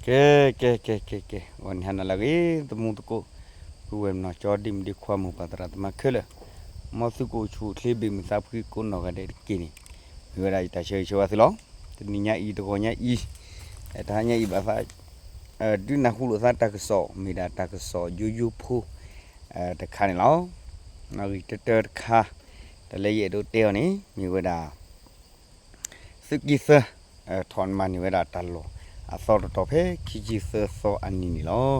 ကဲ ကဲ ကဲ ကဲ ကဲ ဂီၤနံၤဟါနၤလၢအဂ့ၤ သမူသကိး ပုၢ်ဝဲၢ်မနီၤ ကၠီဒ့မုၣ်ဒ့ခွါ မိၢ်ပၢ်သရၣ်သမါခဲလၢာ်, မ်သုကအိၣ်ဆူၣ်အိၣ်ချ့ ဘ့ၣ်မုာ်သးဖှံကိးနီၢ်ဂၤဒဲးတက့ၢ်န့ၣ်, မ့ၢ်ဝဲဒၣ်ယတၢ်ဆၢဂ့ၤဆၢဝါသုလီၤ. တနံၤညါအံၤ တဂီၤညါအံၤ တဟါညါအံၤဘၣ်သး ဒုးနၢ်ဟူလိာ်သးတၢ်ကစီၣ် မ့ၢ်ဒၣ်တၢ်ကစီၣ်ယိယိဖိ တခါန့ၣ်လီၤ. နီၣ်ဂံၢ်တၢတၢတခါ တၢ်လၢယအဲၣ်ဒိးတဲအီၤန့ၣ် မ့ၢ်ဝဲဒၣ် သုးက့သၢ ထီၣ်မၤန့ၢ်ဝဲဒၣ်တၢ်လီၢ်အသီတတီၤဖဲခံဆံသၢသီအနံၤန့ၣ်လီၤ.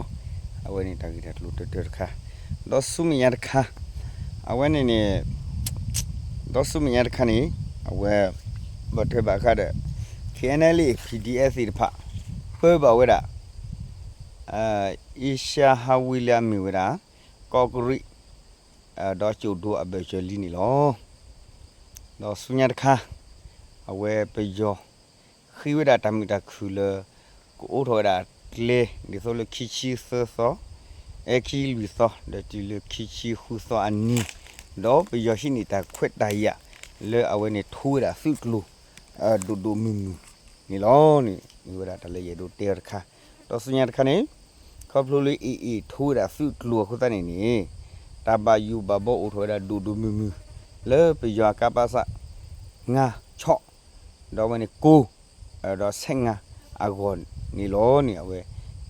အဝဲန့ၣ်တၢ်ဂ့ၢ်တၢ်ကျိၤတၢတၢတခါ, ဒီးဆူမဲာ်ညါတခါ, အဝဲန့ၣ်န့ၣ် ဒီးဆူမဲာ်ညါတခါန့ၣ် အဝဲ ဘၣ်ထွဲဘၣ်ဃးဒီး K N L A P D F သ့ၣ်တဖၣ် ပၢဘၣ်ဝဲဒၣ် အ့ရှါဟးဝ့လၢအမ့ၢ်ဝဲဒၣ် ကီးကရံး ဒီးကၠိၣ်ဒိအဘၢၣ်စၢၤလံန့ၣ်လီၤ. ဒီးဆူညါတခါ အဝဲပယီၤ ဃ့ဝဲဒၣ်တၢ်မုာ်တၢ်ခုၣ်လၢ ကအိးထီၣ်ဝဲဒၣ်ကျဲ ဒ်သိးလၢခံဆံသၢသီ အဲ ခံဆံလွံၢ်သီ ဒီးတုၤလၢခံဆံဃုသီအနံၤ, ဒီးပယီၤဟံးန့ၢ်တၢ်ခွဲးတၢ်ယာ် လၢအဝဲန့ၣ်ထိဝဲဒၣ်သုးကျိၤ ဒိၣ်ဒိၣ်မုၢ်မုၢ်န့ၣ်လီၤန့ၣ် မ့ၢ်ဝဲဒၣ်တၢ်လၢယအဲၣ်ဒိးတဲအီၤတခါ, ဒီးဆူညါတခါန့ၣ် ခီဖျိလၢ A A ထိဝဲဒၣ်သုးကျိၤအဃိသတးန့ၣ်န့ၣ် တၢ်ဘၣ်ယိၣ်ဘၣ်ဘီအိၣ်ထီၣ်ဝဲဒၣ်ဒိၣ်ဒိၣ်မုၢ်မုၢ် လၢပယီၤအကပစ ငါး ဆီ ဒီးအဝဲန့ၣ် ကိး ဒီးဆဲးငါးအဂီၢ်န့ၣ်လီၤန့ၣ် အဝဲ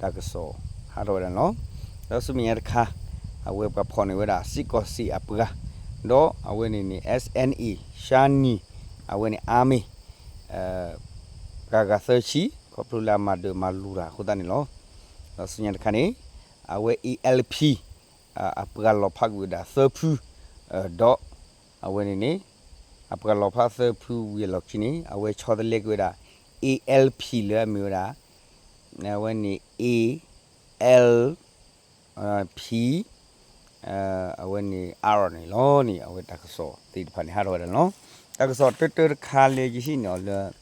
တၢ်ကစီၣ်ဟးထီၣ်ဝဲဒၣ်န့ၣ်လီၤ. ဒီးဆူမဲာ်ညါတခါ အဝဲပှၤဖီၣ်န့ၢ်ဝဲဒၣ်စ့ၢ်ကီးစ့ၢ်အပှၤ ဒီးအဝဲန့ၣ်န့ၣ် S N A ရှါနံၤ အဝဲန့ၣ် army ဂၤဂၤသၢဆံ ခီဖျိလၢအမၤဒၢးမၤလူၤတၢ်အဃိသတးန့ၣ်လီၤ. ဒီးဆူညါတခါန့ၣ် အဝဲ A L P အပှၤလီၤဖးကွံာ်ဝဲဒၣ်သၢဖု ဒီးအဝဲန့ၣ်န့ၣ် အပှၤလီၤဖးသၢဖုဝံၤအလီၢ်ခံန့ၣ် အဝဲဆီတလဲက့ၤဝဲဒၣ် A L P လၢအမ့ၢ်ဝဲဒၣ် အဝဲန့ၣ် A L P အဝဲန့ၣ် R န့ၣ်လီၤန့ၣ် အဝဲတၢ်ကစီၣ်သ့ၣ်တဖၣ်န့ၣ် ဟးထီၣ်ဝဲဒၣ်န့ၣ်လီၤ. တၢ်ကစီၣ်တၢတၢတခါလၢယဟံးန့ၢ်အီၤလၢ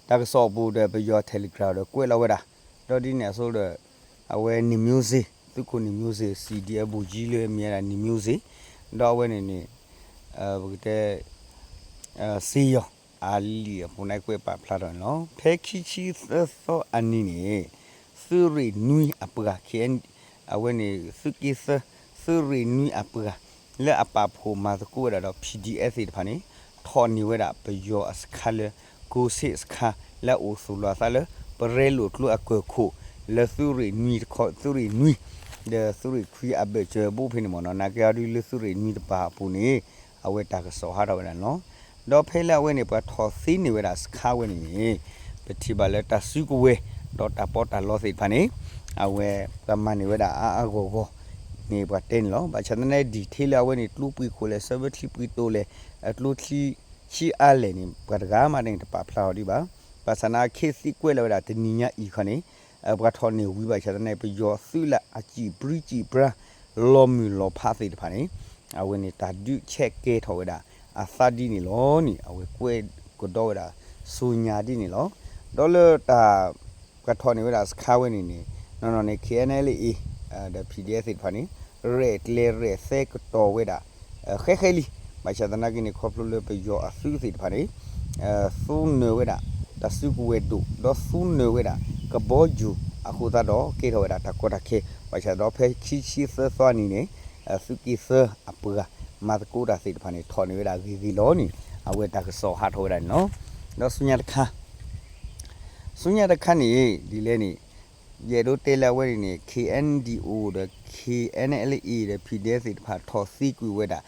တၢ်ကစီၣ်အပူၤဒီး ပယီၤ Telegram ဒီးကွဲးလီၤဝဲဒၣ်, ဒီးဒ်န့ၣ်အသိးဒီး အဝဲန့ၣ် music သုးခိၣ်န့ၣ် music စံၣ်ဒံအဘူၣ် ကၠံလၢမ့ၢ်ဝဲဒၣ်န့ၣ် music ဒီးအဝဲန့ၣ်န့ၣ် ပကတဲ စ့ယီၤ အလံာ်အပူၤန့ၣ်ကွဲးပာ်ဖျါထီၣ်န့ၣ်လီၤ. ဖဲခံဆံသၢသီအနံၤန့ၣ် သုးရ့ၣ်နွံအပှၤ အဝဲန့ၣ် သုးက့သၢ သုးရ့ၣ်နွံအပှၤ လၢအပာ်ဖှိၣ်မၤသကိးဝဲဒၣ်ဒီး P D F သ့ၣ်တဖၣ်န့ၣ် ထီၣ်န့ၢ်ဝဲဒၣ်ပယီၤအစခါလၢ ကိးဆ့စခါ လၢအအိၣ်သူၣ်လီၤအသးလၢ ပရဲလိာ်ကျိအကၢၢ်ခိၣ် လၢသုးရ့ၣ်နွံတခီ သုးရ့ၣ်နွံ ဒီးသုးရ့ၣ်ခွံအဘၢၣ်စၢၤဘိၣ်ဖဲန့ၣ်မ့ၢ်နီၤ နာ်က့အီၤဒ်လၢသုးရ့ၣ်နွံတပၤအပူၤန့ၣ် အဝဲတၢ်ကစီၣ်ဟးထီၣ်ဝဲဒၣ်န့ၣ်လီၤ. ဒီးဖဲလၢအဝဲန့ၣ် ပှၤထီၣ်သ့န့ၢ်ဝဲဒၣ်စခါဝဲန့ၣ်န့ၣ် ပထံၣ်ဘၣ်လၢတၢ်စုကဝဲၤ ဒီးတၢ်ပီးတၢ်လီသ့ၣ်တဖၣ်န့ၣ် အဝဲပှၤမၤန့ၢ်ဝဲဒၣ်အါအါဂီၢ်ဂီၢ်န့ၣ် ပှၤတဲန့ၣ်လီၤ. ဘၣ်ဆၣ်သနာ်က့ detail လၢအဝဲန့ၣ် ကျိပှံၤခိၣ်လဲၣ် စၢဖၢချံပှံၤတိာ်လဲၣ် အကျိချံဆံအါလဲၣ်န့ၣ် ပှၤတဂၤမးန့ၣ် တပာ်ဖျါအီၤဒံးဘၣ်. ဘၣ်ဆၣ်သနာ်က့ သံကွဲးလီၤဝဲဒၣ်တနံၤညါအံၤခီန့ၣ် ပှၤထီၣ်န့ၢ်ဝံၤဘၣ်ဆၣ်သနာ်က့ ပယီၤသုးလၢအစံၣ်ပြံစံၣ်ပြါ လီၤမုၢ်လီၤဖးသ့ၣ်တဖၣ်န့ၣ် အဝဲန့ၣ်တၢ်ဒုးဆဲးကဲထီၣ်ဝဲဒၣ်အသးဒ်န့ၣ်လီၤန့ၣ် အဝဲကွဲးကဒီးဝဲဒၣ်ဆူညါဒ်န့ၣ်လီၤ. ဒီးလၢတၢ် ပှၤထီၣ်န့ၢ်ဝဲဒၣ်စခါဝဲန့ၣ်န့ၣ် နီၢ်နီၢ်န့ၣ် K N L A ဒီး P D F သ့ၣ်တဖၣ်န့ၣ် ရဲၣ်ကျဲၤရဲၣ်သဲကတီၤဝဲဒၣ် ဃဲဃဲလံ. ဘၣ်ဆၣ်သနာ်က့န့ၣ် ခီဖျိလၢပယီၤအသုးသ့ၣ်တဖၣ်န့ၣ် သူနၢၤဝဲဒၣ် တၢ်စုကဝဲၤဒိၣ် ဒီးသူနၢၤဝဲဒၣ် ကဘီယူၤအဃိသတးဒီး ကဲထီၣ်ဝဲဒၣ်တၢ်ကီတၢ်ခဲ ဘၣ်ဆၣ်ဒီးဖဲခံဆံသၢသီအနံၤန့ၣ် သုးက့သၢအပှၤ မၤသကိးတၢ်သ့ၣ်တဖၣ်န့ၣ် ထီၣ်န့ၢ်ဝဲဒၣ်ဂ့ၤဂ့ၤလီၤန့ၣ် အဝဲတၢ်ကစီၣ်ဟးထီၣ်ဝဲဒၣ်န့ၣ်လီၤ. ဒီးဆူညါတခါ ဆူညါတခါန့ၣ် ဒ်လဲၣ်န့ၣ် ယအဲၣ်ဒိးတဲလၢအဝဲန့ၣ်န့ၣ် K N D O ဒီး K N L A ဒီး P D F သ့ၣ်တဖၣ်ထီၣ်သ့ကွံာ်ဝဲဒၣ်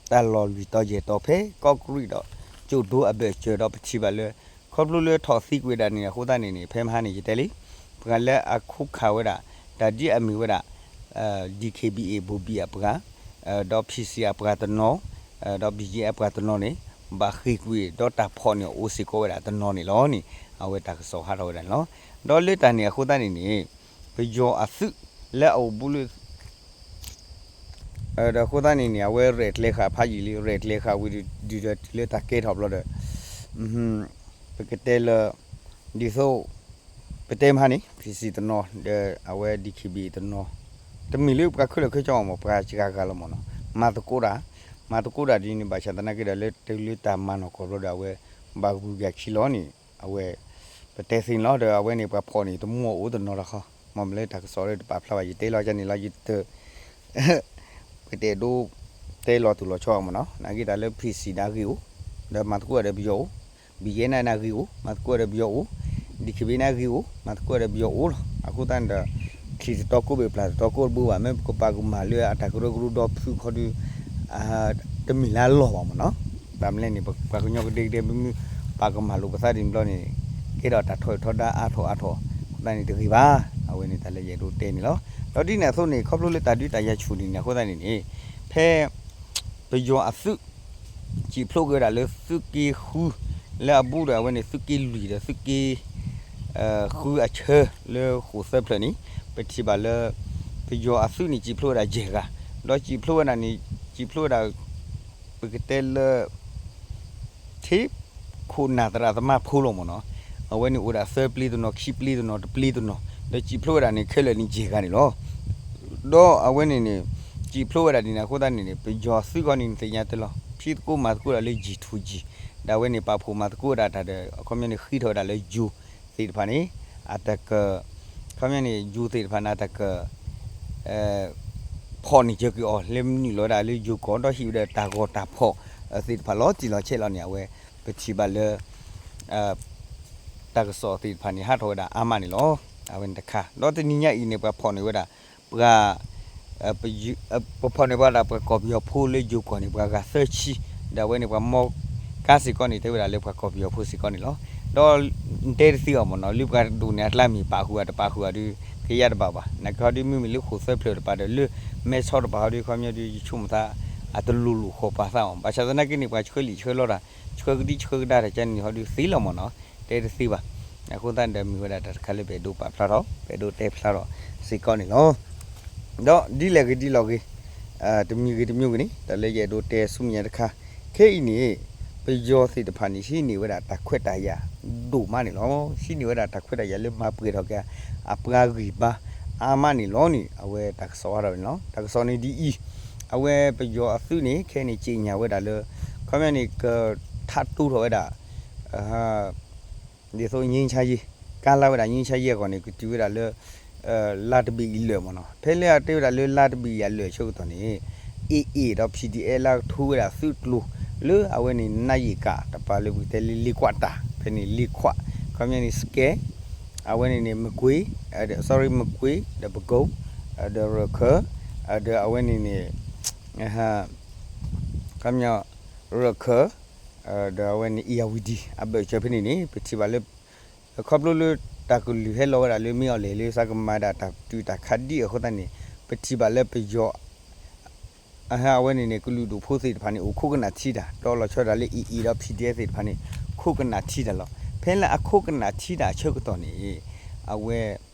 တၢ်လီၢ်လွံၢ်တီၤယဲၢ်တီၤဖဲ ကီးကရံးဒီး ကၠိၣ်ဒိအဘၢၣ်စၢၤဒီးပထံၣ်ဘၣ်လၢ ခီဖျိလၢထီၣ်သ့ကွံာ်ဝဲဒၣ်န့ၣ်အဃိသတးန့ၣ်န့ၣ် ဖဲမဟါန့ၣ် ယတဲလံ ပှၤလၢအခိးခးဝဲဒၣ် တၢ်ဒ်အမ့ၢ်ဝဲဒၣ် D K B A ဘိၣ်ဘံၣ်အပှၤ ဒီး P C အပှၤတနီၤ ဒီး B G F အပှၤတနီၤန့ၣ် ဘၣ်ဃ့ၢ်ကွံာ်ဒီးတၢ်ဖီၣ်န့ၢ်အိၣ်စ့ၢ်ကီးဝဲဒၣ်တနီၤန့ၣ်လီၤန့ၣ် အဝဲတၢ်ကစီၣ်ဟးထီၣ်ဝဲဒၣ်န့ၣ်လီၤ. ဒီးလၢတၢ်န့ၣ်အဃိသတးန့ၣ်န့ၣ် ပယီၤအသုးလၢအအိၣ်ဘူးလၢ ဒီးအဃိသတးန့ၣ်န့ၣ် အဝဲရဲၣ်ကျဲၤဃာ်ဖးယံာ်လံ ရဲၣ်ကျဲၤဃာ်ဝံၤဒီးတုၤဒီးတုၤလၢတၢ်ကဲထီၣ်ဘျီဒီး ပကတဲလၢ ဒ်သိး ပတဲမဟါန့ၣ် P C တနီၤ ဒီးအဝဲ D K B A တနီၤ တမ့ၢ်လၢပှၤခဲလၢာ်ခဲဆ့မ့ၢ် ပှၤစှၤဂၤလီၤမ့ၢ်နီၤ မၤသကိးတၢ် မၤသကိးတၢ်ဒ်န့ၣ် ဘၣ်ဆၣ်သနာ်က့ဒီး လၢတုၤလၢတၢ်မၤနီၢ်ကီၢ်ဘျီဒီး အဝဲ ဘၣ်ဂုၤက့ၤခံလီၤန့ၣ် အဝဲ ပတဲသ့န့ၣ်လီၤ. ဒီးအဝဲန့ၣ်ပှၤဖီၣ်န့ၣ် တမူအအိၣ်တနီၤလီၤခီ, မ့ၢ်မ့ၢ်လၢတၢ်ကစီၣ်လၢတပာ်ဖျါဘၣ် ယတဲလီၤကန့ၣ်လီၤ ယတ ပကတဲဒိတဲလီၤတူၢ်လီၤဆီမ့ၢ်နီၤ, နာ်က့တၢ်လၢ ဖံၣ်စံၣ် န့ၣ်အဂ့ၢ်အိၣ်, ဒီးမၤသကိးဒီးပယီၤအိၣ်, ဘံၣ်ယဲၢ်န့ၣ်အဂ့ၢ်အိၣ် မၤသကိးဒီးပယီၤအိၣ်, ဒံၣ်ခ့ဘ့န့ၣ်အဂ့ၢ်အိၣ် မၤသကိးဒီးပယီၤအိၣ်လီၤ. အဃိသတးန့ၣ်ဒီး ချံၣ်တတီကိးဘ့ၣ်ပျၢ်တတီကိးတဘိဘၣ် မ့ၢ်ပကပာ်ကမၣ်လၢအတၢ်ကရၢကရိဒီဖုခီဒီး တမ့ၢ်လၢအလီၢ်ဘၣ်မ့ၢ်နီၤ. ဘၣ်မနုၤလဲၣ်န့ၣ် ပပှၤကညီကဒဲကဒဲ မ့မ့ၢ်ပာ်ကမၣ်လိာ်ပသးဒ်န့ၣ်ဘျီန့ၣ် ကဲထီၣ်တၢ်ထီၣ်ထီဒါအါထီၣ်အါထီၣ် အဃိသတးန့ၣ်တဂ့ၤဘၣ်. အဝဲန့ၣ်တၢ်လၢယအဲၣ်ဒိးတဲန့ၣ်လီၤ. ဒီးဒ်န့ၣ်အသိးန့ၣ် ခီဖျိလၢတၢ်ဒုးတၢ်ယၤဆူၣ်န့ၣ်န့ၣ် အဃိသတးန့ၣ်န့ၣ် ဖဲ ပယီၤအသုး စံၣ်ဖျိးက့ၤဝဲဒၣ်လၢသုးက့ဃု လၢအဘူးဒီးအဝဲန့ၣ် သုးက့လွံၢ်ဒီးသုးက့ ဃုအဆၢလၢဃိာ်သၢဖျၢၣ်န့ၣ် ပထံၣ်ဘၣ်လၢ ပယီၤအသုးန့ၣ် စံၣ်ဖျိးဝဲဒၣ်ယဲၢ်ဂၤ, ဒီးစံၣ်ဖျိးဝဲဒၣ်န့ၣ် စံၣ်ဖျိးဝဲဒၣ် ပကတဲလၢ ထံခိၣ်နၢ်သရၣ်သမါဖိလီၤမ့ၢ်နီၤ. အဝဲန့ၣ်အိၣ်ဝဲဒၣ်သၢပျ့တနီၤ ခံပျ့တနီၤ တပျ့တနီၤ ဒီးစံၣ်ဖျိးဝဲဒၣ်န့ၣ် ခဲလၢာ်န့ၣ်ယဲၢ်ဂၤန့ၣ်လီၤ. ဒီးအဝဲန့ၣ်န့ၣ် စံၣ်ဖျိးဝဲဒၣ်ဒ်န့ၣ်အဃိသတးန့ၣ်န့ၣ် ပယီၤသုးခီန့ၣ် နသ့ၣ်ညါတလီၤ ဖံးသကိးမၤသကိးဒၣ်လၢ G to G ဒီးအဝဲန့ၣ် ပာ်ဖှိၣ်မၤသကိးဝဲဒၣ်တၢ်ဒီး အခီပညီန့ၣ် ဃ့ထီၣ်ဝဲဒၣ်လၢယိၤသ့ၣ်တဖၣ်န့ၣ် အတၢ်က အခီပညီန့ၣ် ယိၤသ့ၣ်တဖၣ်န့ၣ် အတၢ်က ဖီၣ်န့ၢ်စၢၤက့ၤအီၤ လၢမနုာ်လီၤဝဲဒၣ်လၢယိၤကီၢ် ဒီးဟံးဝဲဒၣ်တၢ်ဂီၤတၢ်ဖီၣ်သ့ၣ်တဖၣ်လီၤတံၢ်လီၤဆဲးလီၤန့ၣ် အဝဲ ပထံၣ်ဘၣ်လၢ တၢ်ကစီၣ်သ့ၣ်တဖၣ်န့ၣ် ဟးထီၣ်ဝဲဒၣ်အါမးန့ၣ်လီၤ. အဝဲန့ၣ်တခါ ဒီးတနံၤညါအံၤန့ၣ် ပှၤဖီၣ်န့ၢ်ဝဲဒၣ် ပှၤ ပဖီၣ်န့ၢ်ပှၤဒၣ်ပှၤကီၢ်ပယီၤဖိလၢယိၤကီၢ်န့ၣ် ပှၤဂၤသၢဆံ, ဒီးအဝဲန့ၣ်ပှၤမီကါစ့ၢ်ကီးန့ၣ် တဲဝဲဒၣ်လၢပှၤကီၢ်ပယီၤဖိစ့ၢ်ကီးန့ၣ်လီၤ. ဒီးတဲတသ့အီၤမ့ၢ်နီၤ လၢပှၤဒိၣ်န့ၣ်အကျါမ့ၢ်ပာ်ဃုာ်အတပာ်ဃုာ်အီၤဒီး ကယၢ်တဘၣ်ဘၣ် နာ်က့ဟီဒုးမ့မ့ၢ်လၢဃိာ်သၢဖျၢၣ်တပၤဒီး လၢမဲဆီတပၤဟီဒုး ခီပညီဒုး ယဆိကမိၣ်သး အတလိၤလိၤဃီၤပာ်သးအီၤ ဘၣ်ဆၣ်သနာ်က့န့ၣ် ပှၤဆှၢလံာ်ဆှၢလီတၢ် ဆှၢကဒံဆှၢကဒါတၢ်ကန့ၣ်ဟီဒုးသ့လီၤမ့ၢ်နီၤ တဲတသ့ဘၣ်. အဃိသတးန့ၣ်ဒီးမ့ၢ်ဝဲဒၣ်တၢ်တခါလၢပအဲၣ်ဒိးပာ်ဖျါထီၣ် ပအဲၣ်ဒိးတဲဖျါထီၣ်စ့ၢ်ကီးန့ၣ်လီၤ. ဒီးဒ်လဲၣ်ဂ့ၤဒ်လဲၣ်ဂ့ၤ တမံၤဂ့ၤတမံၤဂ့ၤန့ၣ် တၢ်လၢယအဲၣ်ဒိးတဲဆူမဲာ်ညါတခါ ခဲအံၤန့ၣ် ပယီၤသ့ၣ်တဖၣ်န့ၣ် ဟံးန့ၢ်ဝဲဒၣ်တၢ်ခွဲးတၢ်ယာ်ဒိၣ်မးန့ၣ်လီၤ. ဟံးန့ၢ်ဝဲဒၣ်တၢ်ခွဲးတၢ်ယာ်လၢမၤပှဲၤထီၣ်က့ၤ အပှၤဂံၢ်ဘါအါမးန့ၣ်လီၤန့ၣ် အဝဲတၢ်ကစီၣ်ဟးထီၣ်န့ၣ်လီၤ. တၢ်ကစီၣ်န့ၣ်ဒ်အံၤ, အဝဲပယီၤအသုးန့ၣ် ခဲအံၤန့ၣ် ကြေညာဝဲဒၣ်လၢ ခီပညီန့ၣ် ကထးတိၢ်ထီၣ်ဝဲဒၣ် ဒ်သိး ငြိမ်းချမ်းရေး ကါလါဝဲဒၣ် ငြိမ်းချမ်းရေး အဂီၢ်န့ၣ် ကတုၤဝဲဒၣ်လၢ လါတဘ့ၣ်အံၤလၢာ်မ့ၢ်နီၤ. ဖဲလၢအတဲဝဲဒၣ်လၢလါတဘ့ၣ်အံၤအလၢာ်အဆၢကတီၢ်န့ၣ် AA ဒီး PDF လၢကထိဝဲဒၣ်သုးကျိၤ လၢအဝဲန့ၣ် နါယံာ်ကၣ် တပၤလၢပကတဲလၢလ့ခွးတၢ် ဖဲန့ၣ်လ့ခွး ခီပညီန့ၣ် စကဲ အဝဲန့ၣ်န့ၣ် မကွ့ sorry မကွ့ ဒီးပကိ ဒီးရၢၢ်ခၢၣ် ဒီးအဝဲန့ၣ်န့ၣ် ခီပညီ ရၢၢ်ခၢၣ် ဒီးအဝဲန့ၣ် အ့ၣ်ယၣ်ဝံၤဒံၣ် အဘၢၣ်စၢၤဖဲန့ၣ်န့ၣ် ပထံၣ်ဘၣ်လၢ ခီဖျိလၢတၢ်ကလုၢ်ဟဲလီၤဝဲဒၣ်လၢမ့ၢ်အီၤလဲၣ်လၢသးကမၤဒၣ်တၢ်ပတုာ်တၢ်ခးဒံးအဃိသတးန့ၣ် ပထံၣ်ဘၣ်လၢပယီၤ အဝဲန့ၣ်န့ၣ် ကလုာ်ဒူၣ်ဖိသ့ၣ်တဖၣ်န့ၣ် အိၣ်ခိးကနၣ်ထံတၢ် ဒီးလီၤဆီဒၣ်တၢ်လၢ AA ဒီး PDF သ့ၣ်တဖၣ်န့ၣ် ခိးကနၣ်ထံတၢ်လီၤ. ဖဲလၢအခိးကနၣ်ထံတၢ်အဆၢကတီၢ်န့ၣ် အဝဲ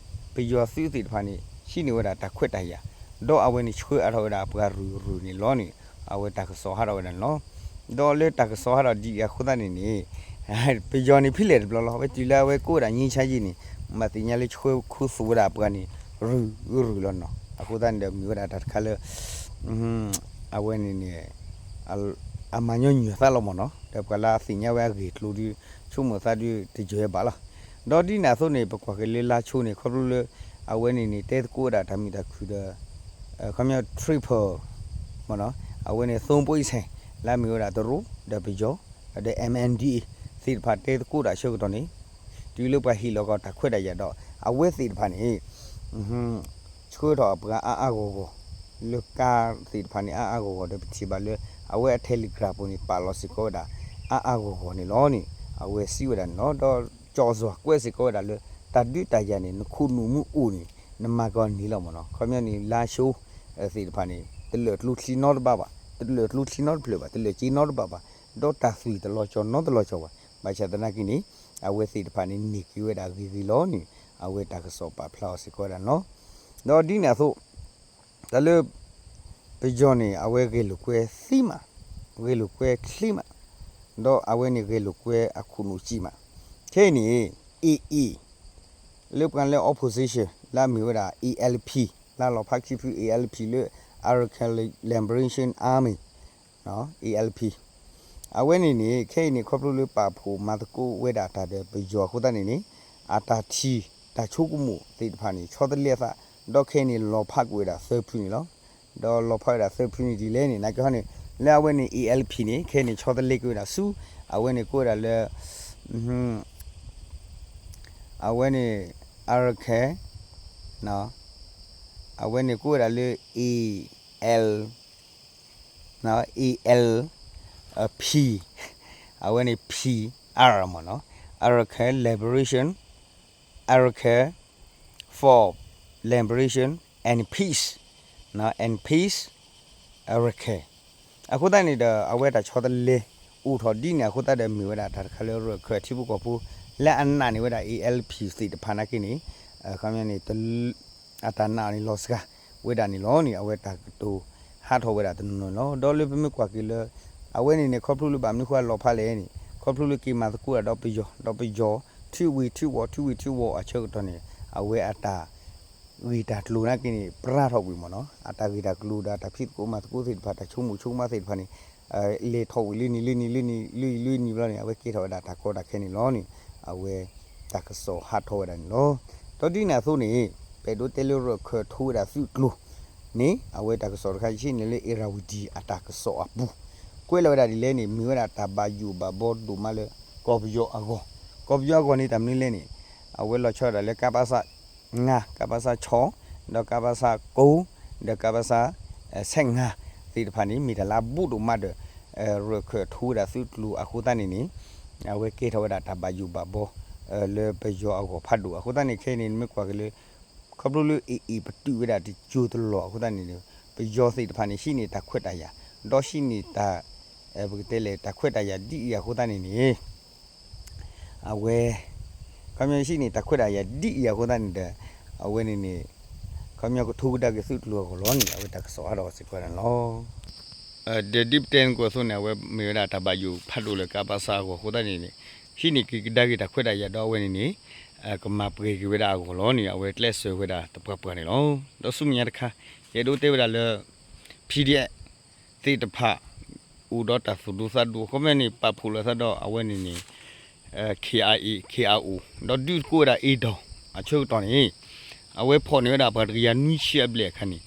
ပယီၤသုးသ့ၣ်တဖၣ်န့ၣ် ဟံးန့ၢ်ဝဲဒၣ်တၢ်ခွဲးတၢ်ယာ် ဒီးအဝဲန့ၣ်ဆှၢအါထီၣ်ဝဲဒၣ်အပှၤရုၢ်ရုၢ်န့ၣ်လီၤန့ၣ် အဝဲတၢ်ကစီၣ်ဟးထီၣ်ဝဲဒၣ်န့ၣ်လီၤ. ဒီးလၢတၢ်ကစီၣ်ဟးထီၣ်ဒ်အံၤအဃိသတးန့ၣ်န့ၣ် ပယီၤန့ၣ်ဖဲလဲၣ်တဘျီလီၤ ဝဲတုၤလၢအဝဲကိးဝဲဒၣ် ငြိမ်းချမ်းရေး န့ၣ် မ့ၢ်သ့ၣ်ညါလၢဆှၢခူသူၣ်ဝဲဒၣ်အပှၤန့ၣ် ရုၢ်ရုၢ်လီၤနီၤ. အဃိသတးန့ၣ်ဒီးမ့ၢ်ဝဲဒၣ်တၢ်တခါလၢ အဝဲန့ၣ်န့ၣ် အမၤညီနုၢ်သးလီၤမ့ၢ်နီၤ ဒီးပှၤလၢအသ့ၣ်ညါဝဲအဂ့ၢ်အကျိၤဒီး ဆိကမိၣ်သးဒီးတယၢၤဘၣ်လီၤ. ဒီးဒ်န့ၣ်အသိးန့ၣ် ပကွၢ်က့ၤလၢလါဆိန့ၣ် ခီဖျိလၢ အဝဲန့ၣ်န့ၣ် တဲသကိးဝဲဒၣ်တၢ်မုာ်တၢ်ခုၣ်ဒီး ခီပညီ triple မ့ၢ်နီၤ အဝဲန့ၣ် သိပိၢ်အံၣ်ဆဲၣ် လၢအမ့ၢ်ဝဲဒၣ်တရူး ဒီးပယီၤ ဒီး MNDAA သ့ၣ်တဖၣ်တဲသကိးတၢ်ဆၢကတီၢ်န့ၣ် တုၤလၢပှၤဟ့ၣ်လီၤကီးတၢ်ခွဲးတၢ်ယာ်ဒီး အဝဲသ့ၣ်တဖၣ်န့ၣ် ဆှၢထီၣ်အပှၤအါအါဂီၢ်ဂီၢ် လၢကါသ့ၣ်တဖၣ်န့ၣ် အါအါဂီၢ်ဂီၢ်ဒီး ပထံၣ်ဘၣ်လၢ အဝဲအ Telegram ပူၤန့ၣ် ပာ်လီၤစ့ၢ်ကီးဝဲဒၣ် အါအါဂီၢ်ဂီၢ်န့ၣ်လီၤန့ၣ် အဝဲစံးဝဲဒၣ်န့ၣ်လီၤ. ဒီးကၠီၣ်စွၣ်ကွဲးစ့ၢ်ကီးဝဲဒၣ်လၢ တၢ်ဒုးတၢ်ယၤန့ၣ် နခိၣ်နူာ်မ့ၢ်အိၣ်န့ၣ် နမၤကီးန့ၣ်လီၤမ့ၢ်နီၤ. ခီပညီန့ၣ် လါဆိ သ့ၣ်တဖၣ်န့ၣ် တလၢာ်ကျိချံနီတဘ့ၣ်ဘၣ်, တလၢာ်ကျိချံနီတဖျၢၣ်ဘၣ်, တလၢာ်စ့နီတဘ့ၣ်ဘၣ်, ဒီးတၢ်သွံၣ်တလီၤကၠီၤနီတလီၤကၠီၤဘၣ်. ဘၣ်ဆၣ်သနာ်က့န့ၣ် အဝဲသ့ၣ်တဖၣ်န့ၣ် န့ၢ်က့ၤဝဲဒၣ်ဂ့ၤဂ့ၤလီၤန့ၣ် အဝဲတၢ်ကစီၣ်ပာ်ဖျါအီၤစ့ၢ်ကီးဝဲဒၣ်န့ၣ်လီၤ. ဒီးဒ်န့ၣ်အသိး တၢ်လၢ ပယီၤန့ၣ် အဝဲဂဲၤလိာ်ကွဲသံမး, ဂဲၤလိာ်ကွဲချ့မး, ဒီးအဝဲန့ၣ်ဂဲၤလိာ်ကွဲအခိၣ်နူာ်စံးမး. ခဲအံၤန့ၣ် AA လၢပှၤလၢ opposition လၢအမ့ၢ်ဝဲဒၣ် ALP လၢအလီၤဖးခံဖု ALP လၢ Arakan Liberation Army ALP အဝဲန့ၣ်န့ၣ် ခဲအံၤန့ၣ် ခီဖျိလၢပာ်ဖှိၣ်မၤသကိးဝဲဒၣ်တၢ်ဒီးပယီၤအဃိသတးန့ၣ်န့ၣ် အတၢ်ထံၣ်တၢ်ဆိကမိၣ်သ့ၣ်တဖၣ်န့ၣ် ဆီတလဲအသး, ဒီးခဲအံၤန့ၣ် လီၤဖးကွံာ်ဝဲဒၣ်သၢဖုန့ၣ်လီၤ. ဒီးလီၤဖးဝဲဒၣ်သၢဖုန့ၣ်ဒ်လဲၣ်န့ၣ် နာ်က့ဟီန့ၣ် လၢအဝဲန့ၣ် A L P န့ၣ် ခဲအံၤန့ၣ် ဆီတလဲက့ၤဝဲဒၣ်ဆူ အဝဲန့ၣ်ကိးဝဲဒၣ်လၢ အဝဲန့ၣ် Arakan အဝဲန့ၣ်ကိးဝဲဒၣ်လၢ A L A L P အဝဲန့ၣ် P R မ့ၢ်နီၤ Arakan Liberation Arakan for Liberation and Peace and Peace Arakan အဃိသတးန့ၣ်ဒီး အဝဲတၢ်ဆီတလဲအိၣ်ထီၣ်ဒ်န့ၣ်အဃိသတးဒီး မ့ၢ်ဝဲဒၣ်တၢ်တခါလၢရၢၢ်ခၢၣ်ထံဖိကီၢ်ဖိ လၢအနာ်န့ၢ်ဝဲဒၣ် A L P သ့ၣ်တဖၣ်နာ်က့န့ၣ် ခီပညီန့ၣ် အတၢ်နာ်အီၤန့ၣ် လီၤစှၤဝဲဒၣ်န့ၣ်လီၤန့ၣ် အဝဲတၢ်ကတိၤဟးထီၣ်ဝဲဒၣ်တနီၤနီၤန့ၣ်လီၤ. ဒီးလၢပမ့ၢ်ကွၢ်က့ၤလၢ အဝဲန့ၣ်န့ၣ် ခီဖျိလၢဘၣ်မနုၤဃိအလီၤဖးလဲၣ်န့ၣ် ခီဖျိလၢက့ၤမၤသကိးတၢ်ဒီးပယီၤ ဒီးပယီၤ ထံၣ်ဝံၤထံၣ်ဝီၤ ထံၣ်ဝံၤထံၣ်ဝီၤအဆၢကတီၢ်န့ၣ် အဝဲအတၢ် ဂ့ၢ်တၢ်ကျိၤနာ်က့န့ၣ် ပြၢထီၣ်ကွံာ်မ့ၢ်နီၤ အတၢ်ဂ့ၢ်တၢ်ကျိၤဒီးတၢ်ဖံးသကိးမၤသကိးသ့ၣ်တဖၣ် တၢ်ဆိကမိၣ်ဆိကမးသ့ၣ်တဖၣ်န့ၣ် လဲၤထီၣ်ဝံၤလၢနံၤလၢနံၤလၢနံၤလၢနံၤလၢနံၤဘျီန့ၣ် အဝဲကဲထီၣ်ဝဲဒၣ်တၢ်ကီတၢ်ခဲန့ၣ်လီၤန့ၣ် အဝဲတၢ်ကစီၣ်ဟးထီၣ်ဝဲဒၣ်န့ၣ်လီၤ. ဒီးဒ်န့ၣ်အသိးန့ၣ် ပအဲၣ်ဒိးတဲလၢရၢၢ်ခၢၣ်ထူဝဲဒၣ်သုးကျိၤန့ၣ် အဝဲတၢ်ကစီၣ်တခါယဟံးန့ၢ်လၢ Irrawaddy အတၢ်ကစီၣ်အပူၤ ကွဲးလီၤဝဲဒၣ်ဒ်လဲၣ်န့ၣ် မ့ၢ်ဝဲဒၣ်တၢ်ဘၣ်ယိၣ်ဘၣ်ဘီဒိၣ်မးလၢ ကီၢ်ပယီၤအဂီၢ် ကီၢ်ပယီၤအဂီၢ်န့ၣ်တၢ်မနုၤလဲၣ်န့ၣ် အဝဲလီၤဆီဒၣ်တၢ်လၢ ကပစ ငါး ကပစ ဆီ ဒီး ကပစ ကိ ဒီး ကပစ ဆယ့်ငါး သ့ၣ်တဖၣ်န့ၣ် မ့ၢ်တၢ်လၢအဘူးဒိၣ်မးဒီး ရၢၢ်ခၢၣ်ထူဝဲဒၣ်သုးကျိၤအဃိသတးန့ၣ်န့ၣ် အဝဲကဲထီၣ်ဝဲဒၣ်တၢ်ဘၣ်ယိၣ်ဘၣ်ဘီ လၢပယီၤအဂီၢ်ဖးဒိၣ်အဃိသတးန့ၣ် ခဲအံၤန့ၣ် နမ့ၢ်ကွၢ်က့ၤလၢ ခီဖျိလၢ AA ပတုာ်ဝဲဒၣ်တစိၤတလီၢ်အဃိသတးန့ၣ် ပယီၤသ့ၣ်တဖၣ်န့ၣ် ဟံးန့ၢ်တၢ်ခွဲးတၢ်ယာ် ဒီးဟံးန့ၢ်တၢ် ပကတဲလဲၣ် တၢ်ခွဲးတၢ်ယာ်ဒ်အံၤအဃိသတးန့ၣ်န့ၣ် အဝဲ ခီပညီဟံးန့ၢ်တၢ်ခွဲးတၢ်ယာ်ဒ်အံၤအဃိသတးန့ၣ်ဒီး အဝဲန့ၣ်န့ၣ် ခီပညီကထိကဒါက့ၤသုးကျိၤအဂီၢ်လီၤန့ၣ် အဝဲတၢ်ကစီၣ်ဟးထီၣ်စ့ၢ်ကီးန့ၣ်လီၤ. ဒီးဒ်ပတဲန့ၣ်အသိးန့ၣ် အဝဲမ့ၢ်ဝဲဒၣ်တၢ်ဘၣ်ယိၣ်ဖးဒိၣ်လၢ ကပစ အဂီၢ်အဃိသတးန့ၣ်န့ၣ် ဟံးန့ၢ်က့ၤကဒါက့ၤတၢ်ခွဲးတၢ်ယာ်ဒီးအဝဲန့ၣ်န့ၣ် ကမၤပှဲၤက့ၤဝဲဒၣ်အဂီၢ်လီၤန့ၣ် အဝဲကျဲးစၢးဝဲဒၣ်သပှၢ်ပှၢ်န့ၣ်လီၤ. ဒီးဆူမဲာ်ညါတခါ ယအဲၣ်ဒိးတဲဝဲဒၣ်လၢ PDF သ့ၣ်တဖၣ် အိၣ်ဒီးတၢ်သူၣ်ဒူသးဒူ အခီပညီန့ၣ် ပာ်ဖှိၣ်လိာ်သးဒီးအဝဲန့ၣ်န့ၣ် KIA KIO ဒီးဒုးသကိးဝဲဒၣ် အ့ၣ်ဒီး အဆၢကတီၢ်န့ၣ် အဝဲဖီၣ်န့ၢ်ဝဲဒၣ်ပှၤတကယၤနွံဆံအဘျဲၣ်အခါန့ၣ်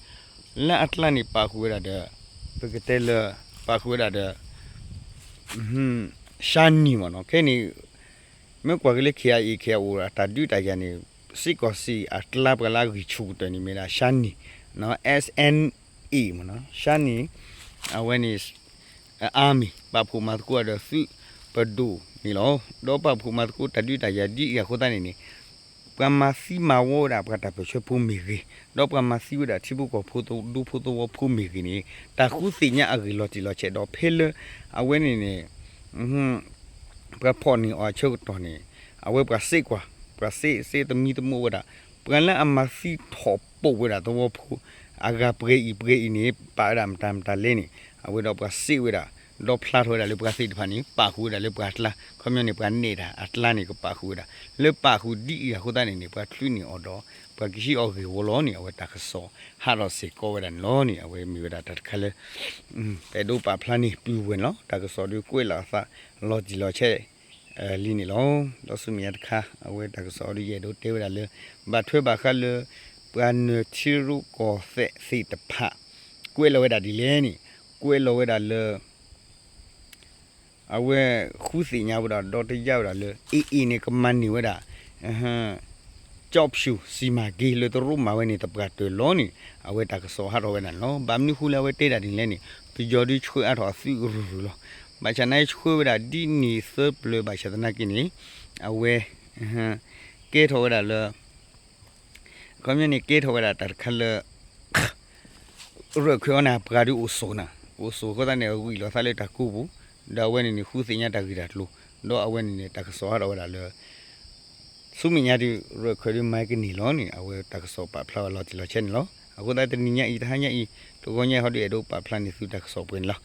လၢအကျါန့ၣ် ပာ်ဃုာ်ဝဲဒၣ်ဒီး ပကတဲလၢ ပာ်ဃုာ်ဝဲဒၣ်ဒီး ရှါနံၤမ့ၢ်နီၤ ခဲအံၤန့ၣ် မ့ၢ်ကွၢ်က့ၤလၢ KIA KIO အတၢ်ဒုးတၢ်ယၤန့ၣ် စ့ၢ်ကီးစ့ၢ်အကျါပှၤလၢအဂံၢ်ဆူၣ်ကတၢၢ်န့ၣ် မ့ၢ်ဒၣ်ရှါနံၤ SNA မ့ၢ်နီၤ ရှါနံၤ အဝဲန့ၣ် army ပာ်ဖှိၣ်မၤသကိးဒီးသုးပဒိၣ်န့ၣ်လီၤ. ဒီးပာ်ဖှိၣ်မၤသကိးတၢ်ဒုးတၢ်ယၤဒ်အံၤအဃိသတးန့ၣ်န့ၣ် ပှၤမၤသံမၤဝီဝဲဒၣ်ပှၤတၢ်ပၢၢ်ဆၢဖိမ့ၢ်ဂ့ၤ, ဒီးပှၤမၤသံဝဲဒၣ်ထံဖိကီၢ်ဖိဒူဖိသဝီဖိမ့ၢ်ဂ့ၤန့ၣ် တၢ်ဃုသ့ၣ်ညါအဂ့ၢ်လီၤတံၢ်လီၤဆဲးဒီး ဖဲလၢအဝဲန့ၣ်န့ၣ် ပှၤဖီၣ်န့ၢ်အီၤအဆၢကတီၢ်န့ၣ် အဝဲပှၤစ့ၢ်ကွၢ် ပှၤစ့ၢ်စ့ၢ်သမံသမိးဝဲဒၣ် ပှၤလၢအမၤသံထီၣ်ပိာ်ဝဲဒၣ်သဝီဖိ အဂၤပှဲၤအံၤပှဲၤအံၤန့ၣ် ပာ်ဝဲဒၣ်မတၤမတၤလဲၣ်န့ၣ် အဝဲဒီးပှၤစ့ၢ်ဝဲဒၣ် ဒီးဖျါထီၣ်ဝဲဒၣ်လၢပှၤသ့ၣ်တဖၣ်န့ၣ် ပာ်ဃုာ်ဝဲဒၣ်လၢပှၤအကျါ ခီပညီန့ၣ် ပှၤနဲၣ်တၢ်အကျါန့ၣ် ကပာ်ဃုာ်ဝဲဒၣ် လၢပာ်ဃုာ်ဒ်အံၤအဃိသတးန့ၣ်န့ၣ် ပှၤချုးန့ၢ်အီၤဒီး ပှၤကဟံးအီၤဂ့ၢ်ဝီလီၤန့ၣ် အဝဲတၢ်ကစီၣ်ဟးထီၣ်စ့ၢ်ကီးဝဲဒၣ်န့ၣ်လီၤန့ၣ် အဝဲမ့ၢ်ဝဲဒၣ်တၢ်တခါလၢ ပအဲၣ်ဒိးပာ်ဖျါန့ၣ် ပုၢ်ဝဲၢ်န့ၣ်လီၤ. တၢ်ကစီၣ်ဒုးကွဲးလီၤအသးလီၤတံၢ်လီၤဆဲး လံန့ၣ်လီၤ. ဒီးဆူမဲာ်ညါတခါ အဝဲတၢ်ကစီၣ်ဒုးယအဲၣ်ဒိးတဲဝဲဒၣ်လၢ ဘၣ်ထွဲဘၣ်ဃးလၢ ပှၤနၢၤထံရူၢ်ကီၢ်သဲးသ့ၣ်တဖၣ် ကွဲးလီၤဝဲဒၣ်ဒ်လဲၣ်န့ၣ် ကွဲးလီၤဝဲဒၣ်လၢ အဝဲဃုသ့ၣ်ညါဝဲဒၣ်ဒီးတယါဝဲဒၣ်လၢ AA န့ၣ် ကမၤန့ၢ်ဝဲဒၣ် ကၠီၣ်ဖၠူၣ် စံမၤက့ၤ လၢတရူးမၤဝဲန့ၣ် သပှၢ်တၢၢ်လီၤန့ၣ် အဝဲတၢ်ကစီၣ်ဟးထီၣ်ဝဲဒၣ်န့ၣ်လီၤ. ဘၣ်မနုၤဃိလၢအဝဲတဲဒၣ်ဒ်လဲၣ်န့ၣ် ပယီၤဒုးဆှၢအါထီၣ်အသုးကရူၢ်ရူၢ်လီၤ. ဘၣ်ဆၣ်နာ်က့ဆှၢဝဲဒၣ်ဒ်န့ၣ်သၢပျၢၤ ဘၣ်ဆၣ်သနာ်က့န့ၣ် အဝဲ ကဲထီၣ်ဝဲဒၣ်လၢ ခီပညီန့ၣ် ကဲထီၣ်ဝဲဒၣ်တၢ်တခါလၢ ရၢၢ်ခၢၣ်အီၤန့ၣ် ပှၤဒုးအိၣ်ဆိးနၤ အိၣ်ဆိးအဃိသတးန့ၣ် ဂံၢ်လီၤသးလၢတၢ်ကိးပူၤ ဒီးအဝဲန့ၣ်န့ၣ် ဃုသ့ၣ်ညါတၢ်ဂ့ၢ်တၢ်ကျိၤ ဒီးအဝဲန့ၣ်န့ၣ် တၢ်ကစီၣ်ဟးထီၣ်ဝဲဒၣ်လၢ ဆူမဲာ်ညါဒုး ရၢၢ်ခၢၣ်ဒုးမၤကန့ၢ်လီၤန့ၣ် အဝဲတၢ်ကစီၣ်ပာ်ဖျါဝဲလီၤတံၢ်လီၤဆဲးန့ၣ်လီၤ. အဃိသတးတနံၤညါအံၤ တဟါညါအံၤ တဂီၤညါအံၤဟီဒုး အဲၣ်ဒိးပာ်ဖျါန့ၢ်သုတၢ်ကစီၣ်ပှဲၤန့ၣ်လီၤ.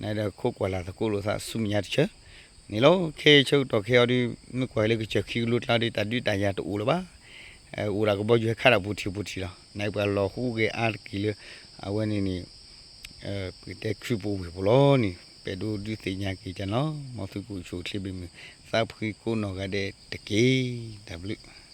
နဒီးခိးကွၢ်လၢ်သကိးလိာ်သး ဆူမဲာ်ညါတဆၢ န့ၣ်လီၤ. ခဲအံၤဆၢကတီၢ်ခဲအံၤဒုး မ့ၢ်ကွၢ်လၢကစၢၢ်ခံကလိကျါဒုး တၢ်ဒုးတၢ်ယၤတအိၣ်လၢၤဘၣ်. အိၣ်ဒၣ်ကဘီယူၤဟဲခးတၢ်ပူၤထံးပူၤထံးလီၤ. နပှၤလီၤဃူဂဲၤအါတက့ၢ်လၢ အဝဲန့ၣ်န့ၣ် ပကတဲခုပူၤဝ့ၢ်ပူၤလီၤန့ၣ် ပအဲၣ်ဒိးဒုးသ့ၣ်ညါက့ၤကန့ၣ်လီၤ. မ်သုကအိၣ်ဆူၣ်အိၣ်ချ့ဘၣ်မုာ် သးဖှံကိးနီၢ်ဂၤဒဲးတက့ၢ်. တၢ်ဘျုး